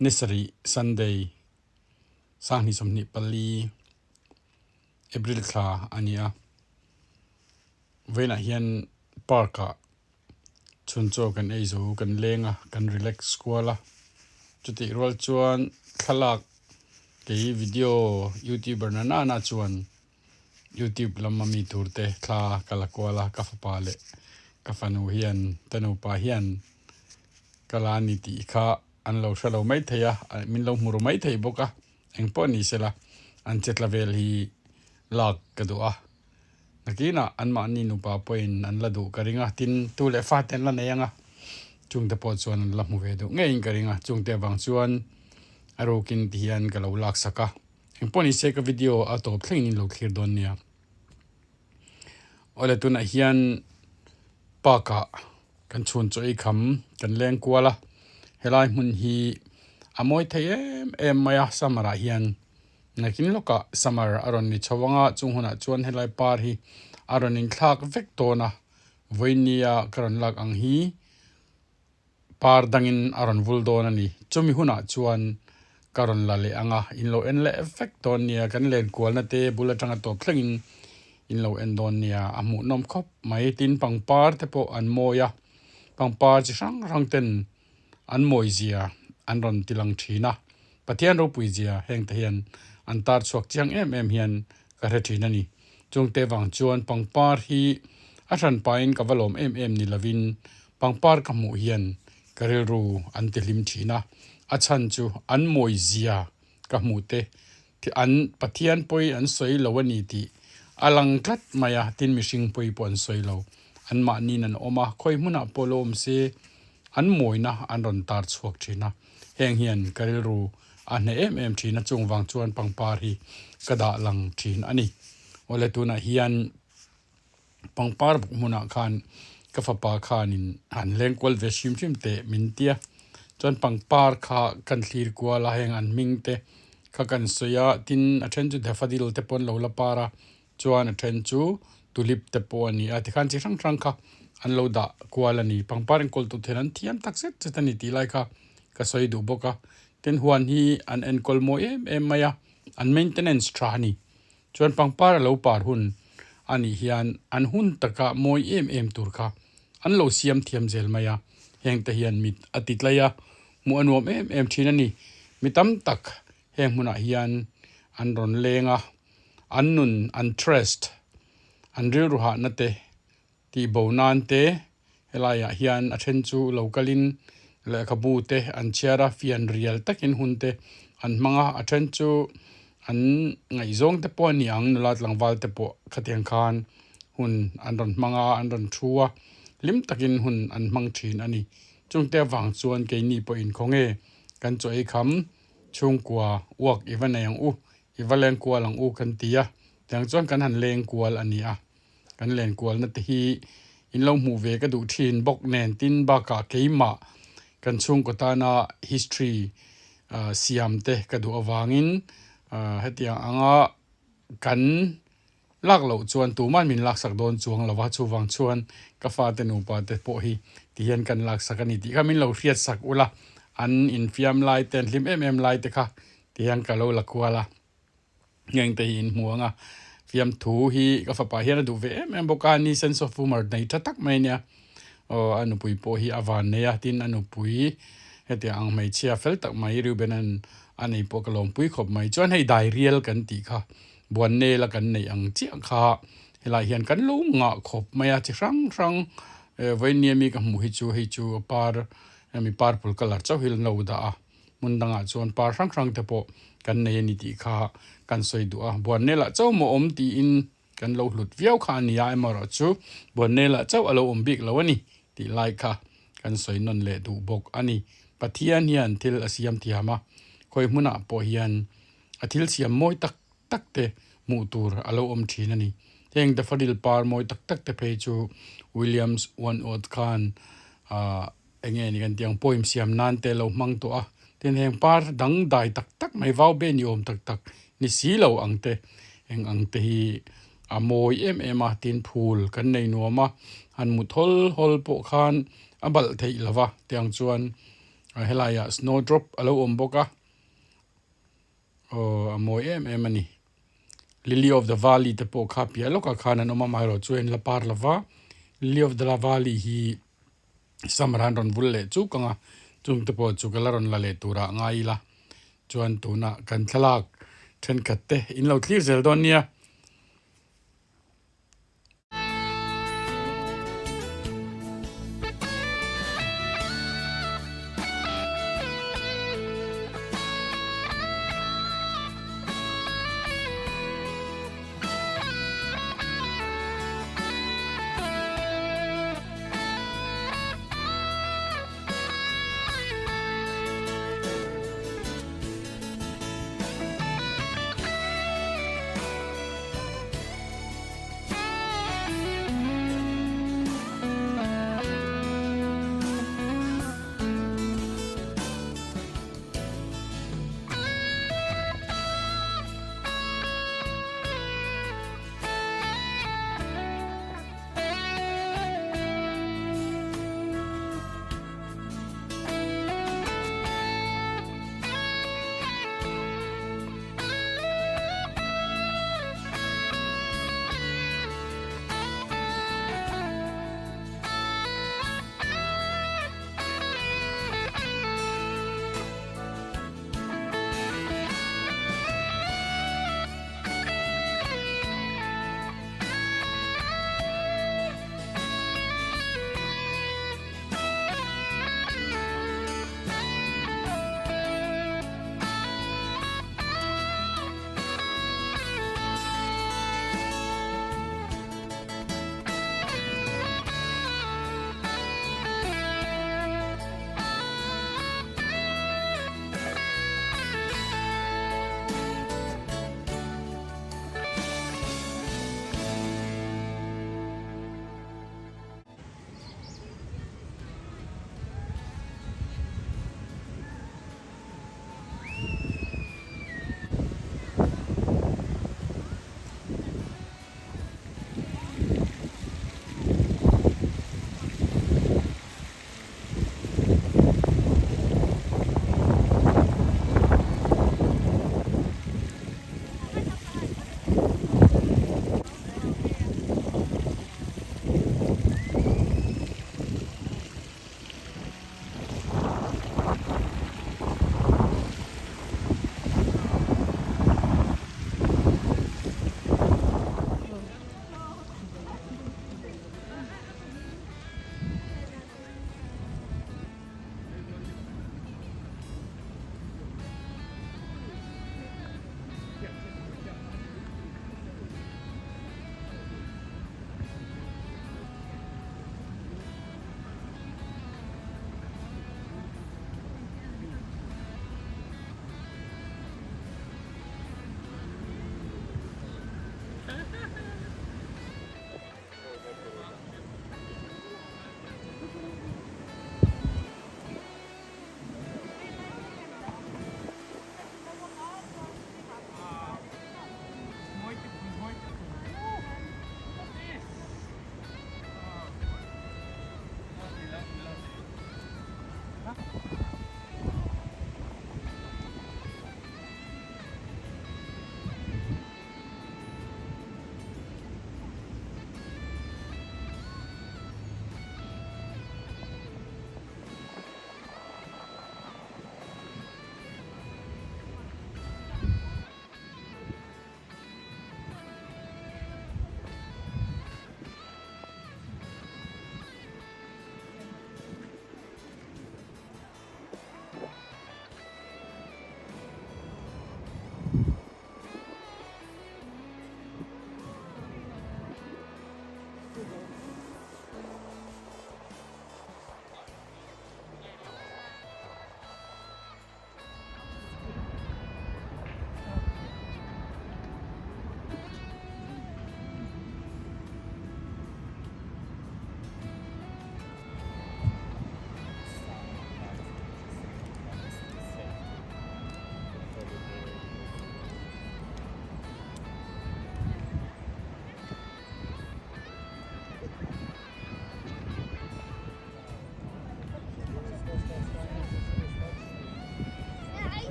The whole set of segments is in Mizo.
Ni sarih Sunday 2024 April thla a ni a, vawiinah hian park ah chhun chaw kan ei zo kan leng a kan relax kual a, chutih rual chuan thlalak kei video youtuber na nana chuan youtube lama mi tur te thla ka la kual a ka fapa leh ka fanu hian ka nupa hian ka la ni tih kha an lo hre lo maithei a min lo hmu ru maithei bawk a engpawh ni sela an che tla vel hi lak ka duh a nakinah anmahni nupa pawhin an la duh ka ring a tin tu leh fa te an la nei ang a chungte pawh chuan an la hmu ve duh ngeiin ka ring a chungte avang chuan a rukin tihian ka lo lak sak a. Engpawh ni se ka video a tawp thlengin in lo thlir dawn nia. Awle tunah hian park ah kan chhun chaw ei kham kan leng kual a, helai hmun hi a mawi thei em em mai a summer ah hian nakin lawkah summer a rawn ni chho ang a chung hunah chuan helai par hi a rawn inthlak vek dawn a, vawinia ka rawn lak ang hi. Par dangin a rawn vul dawn a ni. Chumi hunah chuan ka rawn la leh ang a, in lo en leh vek dawn nia, kan len kualna te bul atanga tawp thlengin in lo en dawn nia, a hmuhnawm khawp mai. Tin, pangpar te pawh an mawi a, pangpar chi hrang hrang ten an mawi zia an rawn ti lang thin a, Pathian ropui zia heng te hian an tar chhuak chiang em em hian ka hre thin a ni. Chungte vang chuan pangpar hi a hran pahin ka va lawm em em ni lovin Pangpar ka hmuh hian ka rilru an ti hlim thin a, a chhan chu an mawi zia ka hmuh te an Pathian pawi an sawi lo a ni tih a lang tlat mai a, tin mihring pawi pawh an sawi lo, an mahniin an awm a, khawi hmunah pawh lo awm se an mawina an rawn tar chhuak thin a, heng hian ka rilru a hneh em em thin a, chung vang chuan pangpar hi ka dah lang thin a ni. Awle tunah hian. Pangpar buk hmunah khan ka fapa khanin han leng kual ve hrim hrim teh min ti a, chuan pangpar kha kan thlir kual a heng an hming te kha kan sawi a, tin a then chu daffodil te pawh an lo la par a, chuan a then chu tulip te pawh a ni a, tikhan chi hrang hrang kha an lo dah kual a ni, pangpar enkawl tur hian an thiam tak zet zet a ni tih lai kha ka sawi duh bawk a, tin huan hi an enkawl mawi em em mai a, an maintenance tha a ni. Chuan pangpar a lo par hun a nih hian an hun taka mawi em em tur kha an lo siam thiam zel mai a, heng te hian mit a ti tlai a, hmuh a nuam em em thin a ni. Mi tam tak heng hmunah hian an rawn leng a, an nun an trest, an rilru hahna te Tih bo nan te helaiah hian a then chu lo kalin lehkhabu te an chhiar a, fian rial takin hun te an hmang a, a then chu an ngaihzawng te pawh a ni ang nula tlangval te pawh khatiang khan hun an rawn hmang a, an rawn thu a, hlim takin hun an hmang thin a ni. Chungte avang chuan keini pawh inkhawnge kan chaw ei kham chhungkua uak i va nei ang u, i va leng kual ang u kan ti a, tiang chuan kan han leng kual a ni a. Kan lenkualna te hi in lo hmuh ve ka duh thin bawk nen tin bakah keimah kan chhungkaw tana history siam te ka duh avangin hetiang anga kan lak loh chuan tuman min laksak dawn chuang lo va, chuvang chuan ka fate nupa te pawh hi tihian kan laksak a ni tih kha min lo hriatsak ula, an infiam lai te an hlim em em lai te kha tihian ka lo la kual a. Ngeng te hi in hmu ang a, fiamthu hi ka fapa hian a duh ve em em bawk a, ni sense of humour nei tha tak mai a nia. Aw a nupui pawh hi a van nei a, tin a nupui hetiang ang hmeichhia fel tak mai Reuben-a'n a nei pawh ka lawmpui khawp mai. Chuan hei dairial kan tih kha Buannel-a kan neih ang chiah kha helai hian kan lo ngah khawp mai a, chi hrang hrang vawiin mi ka hmuh hi chu hei chu a par hemi purple colour chauh hi an lo dah a. Hmun dangah chuan par hrang hrang te pawh kan nei a ni tih kha kan sawi duh a, Buannelah chauh maw awm tiin kan lo hlut viau kha a ni a, amaherawhchu Buannelah chauh a lo awm bik lo a ni tih lai kha kan sawi nawn leh duh bawk a ni. Pathian hian thil a siam thiam a, khawi hmunah pawh hian a thil siam mawi tak tak te hmuh tur a lo awm thin a ni. Heng daffodil par mawi tak tak te phei chu Williams One-Odd khan ah Eng nge ni kan tih ang poem siam nan te lo hmang tawh a, tin heng par dang dai tak tak mai vau be ni awm tak tak ni si lo ang te eng ang te hi a mawi em em a, tin phul kan nei nuam a, han mut hawl hawl pawh khan a balh theih lo va tiang chuan. Helaiah snow drop a lo awm bawk a, aw a mawi em em a ni. Lily of the valley te pawh kha piah lawkah khan an awm a, amaherawh chu en la par lova, lily of the valley hi summer ah an rawn vul leh chuk ang a, chung te pawh chu ka la rawn la leh turah ngai ila chuan tunah kan thlalak thenkhat te in lo thlir zel dawn nia.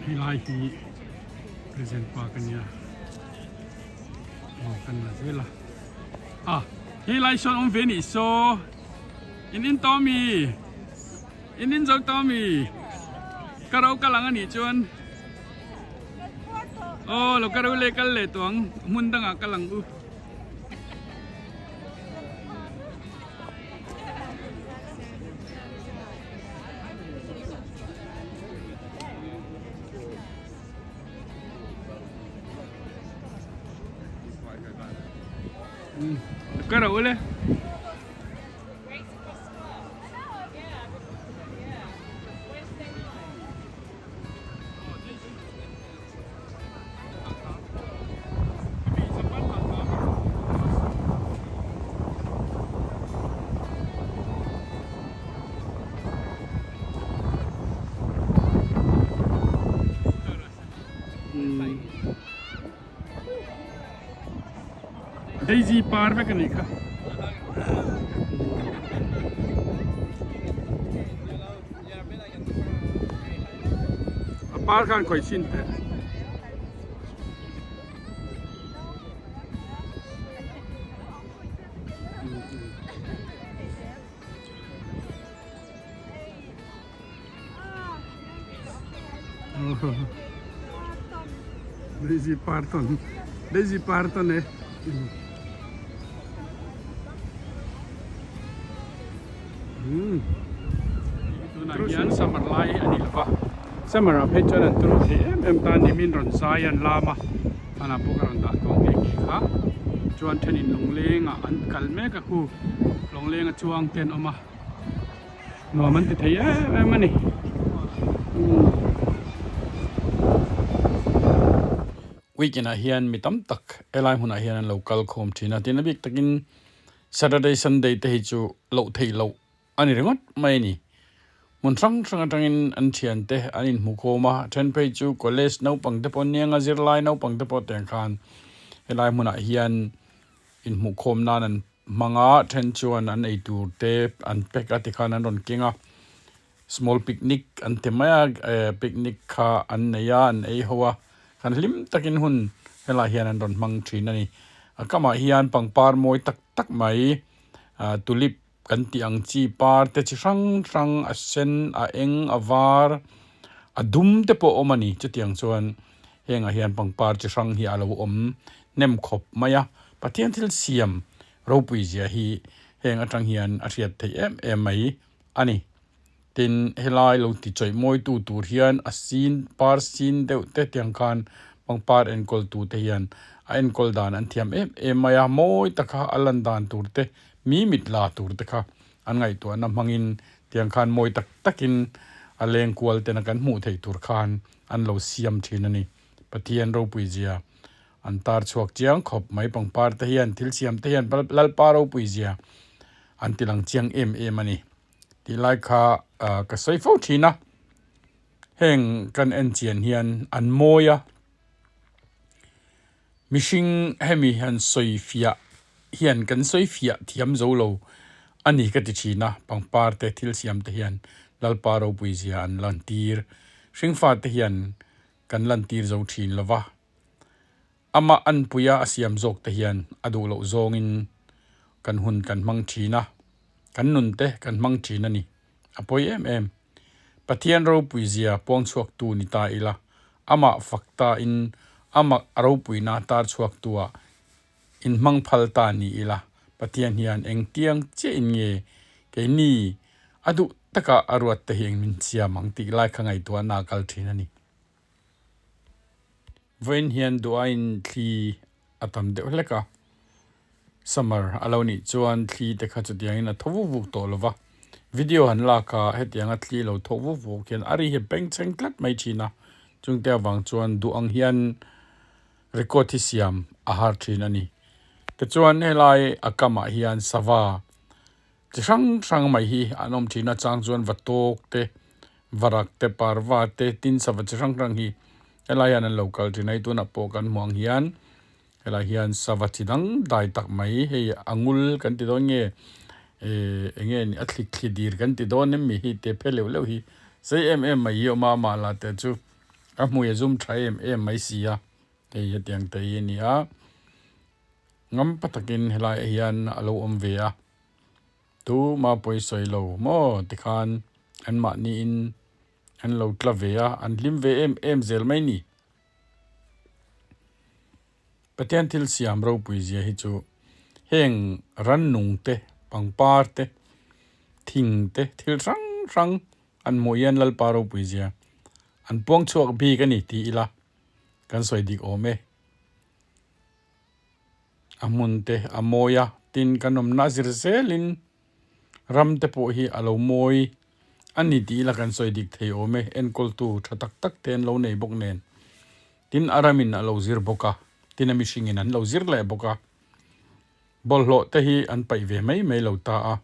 Helai hi Regent Park a nia aw kan la zel a ah helai sawn awm ve nih saw in in tawh ami in in zo tawh ami ka ro kal ang anih chuan aw lo ka ro leh kal leh tawh ang hmun dangah kal ang u. Ka ro le. Daisy par vek a nih kha. A par khan khawih chin teh. Daisy par tawn Daisy par tawn e. Tunah hian summer lai a ni lova summer ah phei chuan an turu thei em em ta a ni min rawn zai an lam a hmanah pawh ka rawn dah tawh nghe nghe kha chuan thenin lawngleng ah an kal mek a khu lawngleng a chuang te an awm a nuam an ti thei em em a ni. Weekend ah hian mi tam tak helai hmunah hian an lo kal khawm thin a tin a bik takin Saturday Sunday te hi chu loh theih loh a ni ringawt mai a ni. Hmun hrang hrang atangin an thiante an inhmu khawm a, then phei chu college naupang te pawh aniang a, zirlai naupang te pawh tiang khan helai hmunah hian inhmuh khawm nan an hmang a, then chuan an eitur te an pack a tikhan an rawn keng a, small picnic an ti mai a, eh picnic kha an nei a, an ei ho a, kan hlim takin hun helaiah hian an rawn hmang thin a ni. A kamah hian pangpar mawi tak tak mai ah tulip kan tih ang chi par te chi hrang hrang a sen a eng a var a dum te pawh a awm a ni chutiang chuan hengah hian pangpar chi hrang hi a lo awm hnem khawp mai a Pathian thil siam ropui zia hi heng atang hian a hriat theih em em mai a ni tin helai lo ti chawih mawi tu tur hian a sin par sin deuh te tiang khan pangpar enkawl tu te hian a enkawl dan an thiam em em mai a mawi taka a lan dan tur te mi mit la tur te kha an ngaihtuahna hmangin tiang khan mawi tak takin a leng kual tena kan hmuh theih tur khan an lo siam thin a ni. Pathian ropui zia an tar chhuak chiang khawp mai pangpar te hian thil siam te hian Lalpa ropui zia an ti lang chiang em em a ni tih lai kha ka sawi fo thin a heng kan en chian hian an mawi a mihring hemi han sawi fiah hian kan sawi fiah thiam zo lo a ni ka ti thin a pangpar te thil siam te hian Lalpa ropui zia an lantir hringfa te hian kan lantir zo thin lo va. Amah anpuia a siam zawk te hian a duh loh zawngin kan hun kan hmang thin a, kan nun te kan hmang thin a ni. A pawi em em. Pathian ropui zia puang chhuaktu ni ta ila, amah fak ta in amah a ropuina tar chhuaktu ah inhmang phal ta ni ila, Pathian hian engtiang chiah in nge keini a duh taka a ruat te hi eng min siam ang tih lai kha ngaihtuahna a kal thin a ni. Vawiin hian duhaiin thli a tam deuh hlek a, summer a lo nih chuan thli te kha chutiangin a tho vuk vuk tawh lo va. Video han lak a hetianga thli lo thawk vuk vuk hian a ri hi bengchheng tlat mai thin a, chungte avang chuan duh ang hian record hi siam a har thin a ni. Tichuan helai a kamah hian sava chi hrang hrang mai hi an awm thin a, chang chuan va tawk te, varak te, parva te, tin sava chi hrang hrang hi helai hian an lo kal thin a, hei tunah pawh kan hmuh ang hian Helai hian sava chi dang dai tak mai hei a ngul kan ti dawn nge eh eng nge ni a thli thli dir kan ti dawn em mi hei te phe leuh leuh hi sei em em mai hi a awm a amah lah te chu a hmui a zum tha em em mai si a hei hetiang te hi a ni a ngam pa takin helai ah hian a lo awm ve a tuma pawisawi lo maw tikhan anmahniin an lo tla ve a an hlim ve em em zel mai ni. Pathian thil siam ropui zia hi chu heng rannung te, pangpar te, thing te, thil hrang hrang an hmuh hian Lalpa ropui zia an puang chhuak bik a ni ti ila kan sawi dik awm e. A hmun te a mawi a, tin kan awmna a zir zelin Ram te pawh hi a lo mawi a ni tih ila kan sawi dik thei awm e, enkawltu tha tak tak te an lo nei bawk nen. Tin a ramin a lo zir bawk a, tin a mihringin an lo zir leh bawk a. Bawlhhlawh te hi an paih ve mai mai lo ta a,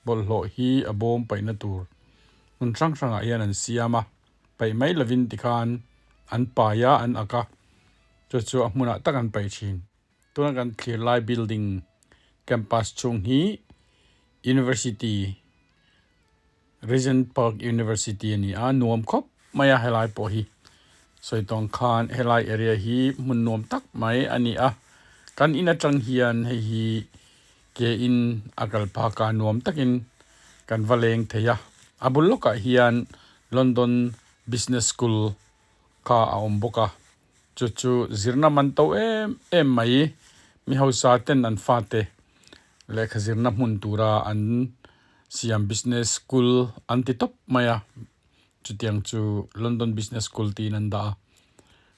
bawlhhlawh hi a bawm paihna tur hmun hrang hrangah hian an siam a, paih mai lovin tikhan an pai a, an ak a, chu chu a hmunah tak an paih thin. Tuna kan thlir lai building campus chhung hi University Regent Park University a ni a nuam khawp mai a helai pawh hi sawi tawng khan helai area hi hmun nuam tak mai a ni a kan in atang hian hei hi ke in a kal phak a nuam takin kan va leng thei a a bul lawkah hian London Business School kha a awm bawk a. Chu chu zirna man to em em mai. Mi hausa ten an fate lehkha zirna hmun tura an siam business school an ti tawp mai a. Chutiang chu London Business School tiin an dah a.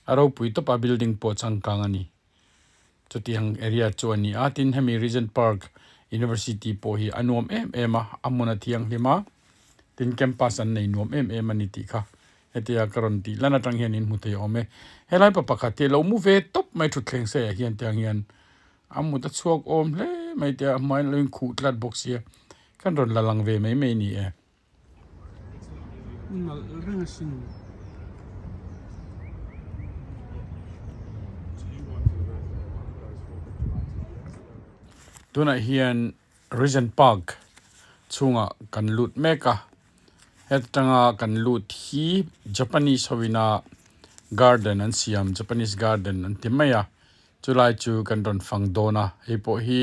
A ropui tawp a building pawh changkang a ni. Chutiang area chu a ni a, tin hemi Regent Park University pawh hi a nuam em em a, a hmun a thianghlim a, tin campus an nei nuam em em a ni tih kha hetia ka rawn tih lan atang hian in hmu thei awm e. Helai pa pakhat hi a lo mu ve tawp mai thutthleng saiah hian tiang hian a mut a chhuak awm hle mai tia a hmain a lo inkhuh tlat bawk sia, kan rawn la lang ve mai mai a ni e. Nalh reng asin. Tunah hian Regent Park chhungah kan lut mek a, hetanga kan lut hi Japanese hoina garden an siam Japanese garden an ti mai a, Chulai chu kan rawn fang dawn a, hei pawh hi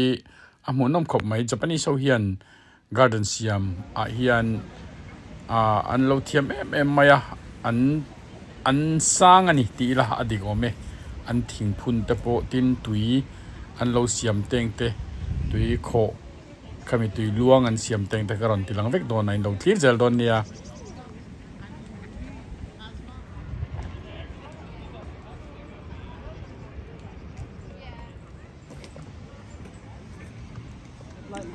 a hmuhnawm khawp mai. Japanese ho hian garden siam ah hian ah an lo thiam em em mai a, an an sang a ni tih ila a dik awm e. An thingphun te pawh tin tui an lo siam teng te, tui khawh khami tui luang an siam teng te ka rawn ti lang vek dawn a, in lo thlir zel dawn nia.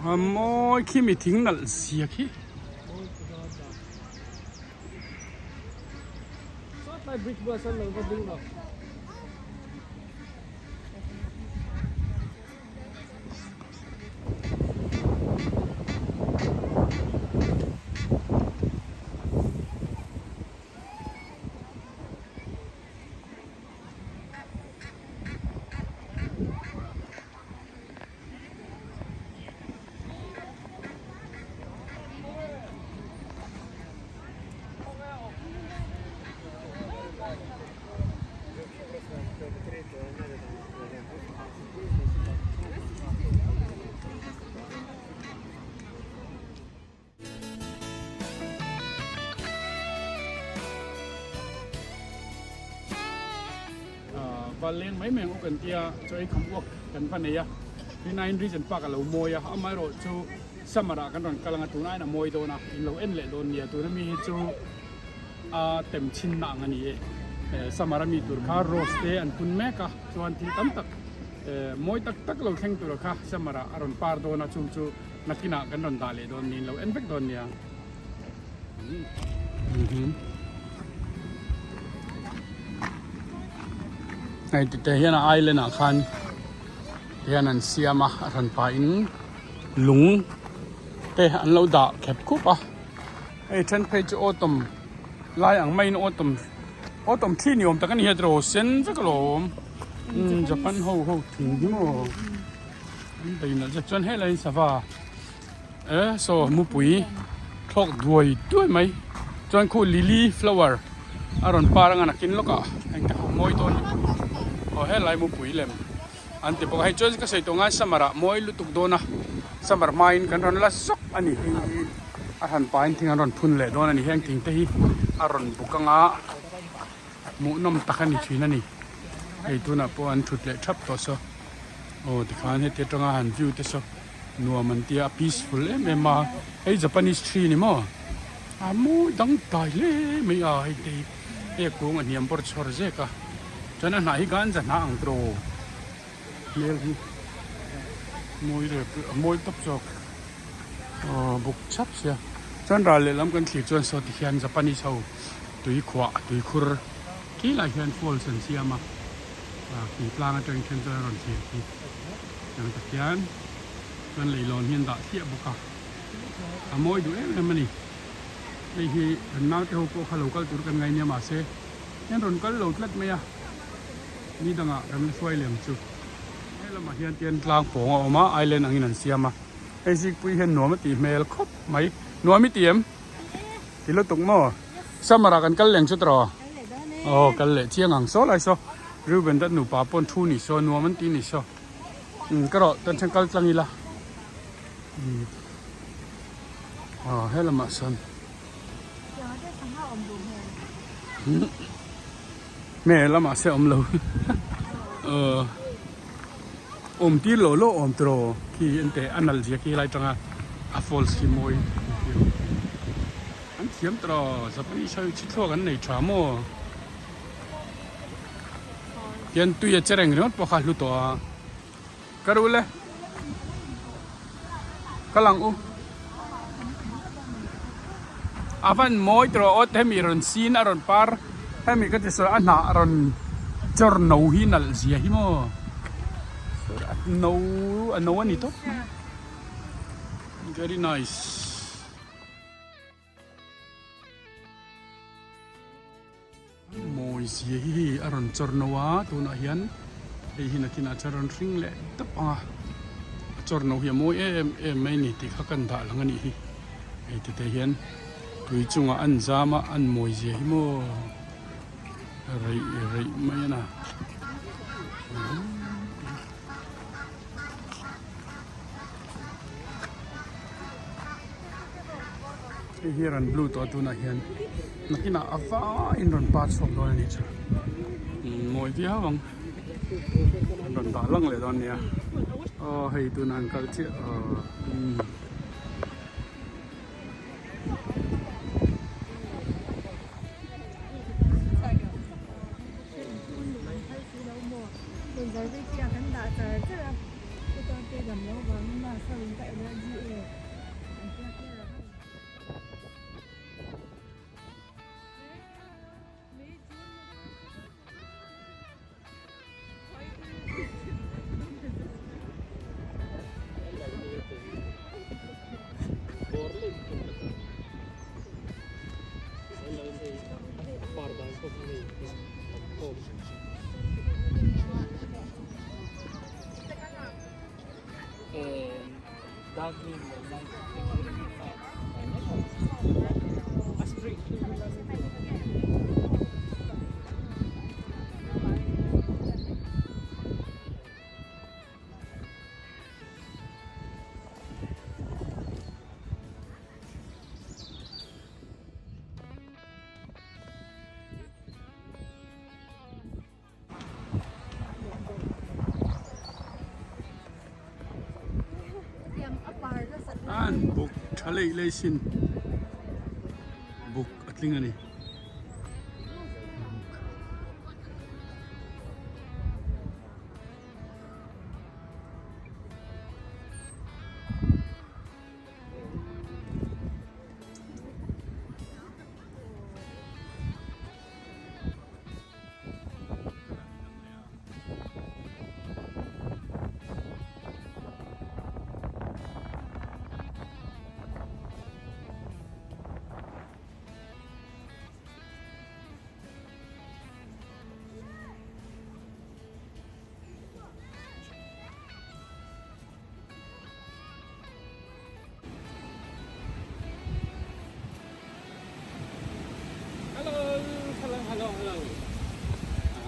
A mawi khi mi thing nalh zia khi. Val leng mai mai ang u kan tia chaw ei kham uak kan va nei a rinaiin Regent Park a lo mawi a amaherawh chu summer ah kan rawn kal ang a tuna in a mawi dawn a in lo en leh dawn nia tuna mi hi chu a tem chhin na ang a ni e summer a mi tur kha rose te an phun mek a chuan thil tam tak mawi tak tak lo thleng tur kha summer ah a rawn par dawn a chung chu. Nakinah kan rawn dah leh dawn niin lo en vek dawn nia. Hei tite hian a island ah khan hian an siam a a hran pahin lung te an lo dah khep khup a hei then phei chu autumn lai ang maiin autumn autumn thli ni awm tak a ni hi a tiraw sen vek alawm Japan ho ho thing hi maw an bei nalh zet chuan helaiin sava e saw mupui thlawk duai duai mai chuan khu lily flower a rawn par anga nakin lawkah engte pawh mawi dawn aw helai mupui lem an ti bawk a hei chuan ka sawi tawh ngai summer ah mawi lutuk dawn a summer hmain kan rawn la zawk a ni hei hi a hran pahin thing an rawn phun leh dawn a ni heng thing te hi a rawn buk anga hmuhnawm tak a ni thin a ni hei tunah pawh an thut leh thap tawh saw aw tikhan heti atanga han view te saw nuam an tia a peaceful em em a hei Japanese tree ni maw a mawi dang dai hle mai a hei te hi hei a kung a hniam bawr chhawr zek a chuan a hnah hi ganja hnah ang tawh hmel hi mawi rep a mawi tawp zawk aw buk chhap sia chuan ral lehlam kan thlir chuan saw ti hian Japanese ho tui khuah tui khur khi lai hian falls an siam a khi tlang atang then chuan a rawn thlir khi tiang tak hian chuan leihlawn hi an dah thliah bawk a a mawi duh em em a ni hei hi kan naute ho pawh kha lo kal tur kan ngai nia mahse hian rawn kal lo tlat mai a ni dangah kan la hruai leh ang chu he lamah hian tian tlang pawng a awm a island angin an siam a hei zikpui hian nuam a tih hmel khawp mai nuam i ti em? Ti lutuk maw? Summer ah kan kal leng chu tawh aw kal leh chiang ang saw lai saw Reuben dat nupa pawn thu ni saw nuam an ti ni saw umm ka rawh tan then kal tlang ila umm aw he lamah sawn hme lamah se awm lo aw awm tir lo lo awm tiraw khi ente a nal zia khi helai tanga a falls khi mawi an thiam tiraw Japanese ho hi chhithluak an nei tha maw tian tui a che reng ringawt pawh kha a hlu tawh a ka ru le ka lang u a van mawi tiraw awt hemi rawn sin a rawn par hemi ka ti sawi a hnah rawn chawr no hi nalh zia hi maw no a no a ni tawp mai very nice. Mawi zia hi hei a rawn chawr no a tunah hian hei hi nakinah chuan rawn hring leh tawp ang a a chawr no hi a mawi em em mai a ni tih kha kan dah lang a nih hi hei tete hian tui chungah an zam a an mawi zia hi maw reih reih mai a na. Hei hi rawn blue tawh a tunah hian nakinah a vaiin rawn par chhuak dawn a nih chu mawi viau ang an rawn dah lang leh dawn nia aw hei tunah an kal chiah aw. An buk tha leih leih sin buk a tling a ni.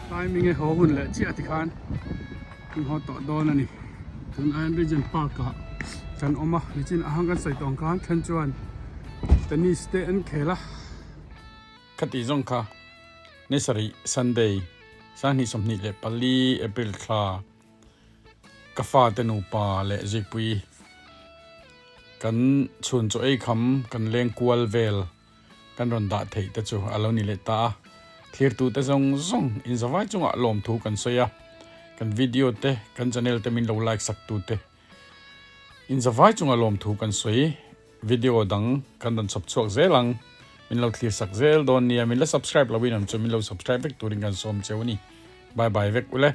Timing e haw hun leh chiah tikhan kan haw tawh dawn a ni. Tun aiin Regent Park ah kan awm a, nichin ahang kan sawi tawh ang khan then chuan tennis te an khel a. Khati zawng kha ni sarih Sunday 2024 April thla ka fate nupa leh zikpui kan chhun chaw ei kham kan leng kual vel kan rawn dah theih te chu a lo ni leh ta a, thlirtute zawng zawng inzavai chungah lawmthu kan sawi a, kan video te kan channel te min lo like sak tu te inzavai chungah lawmthu kan sawi, video dang kan rawn chhawp chhuak zel ang, min lo thlir sak zel dawn nia, min la subscribe lo in awm chu min lo subscribe vek turin kan sawm cheu a ni, bye bye vek ule.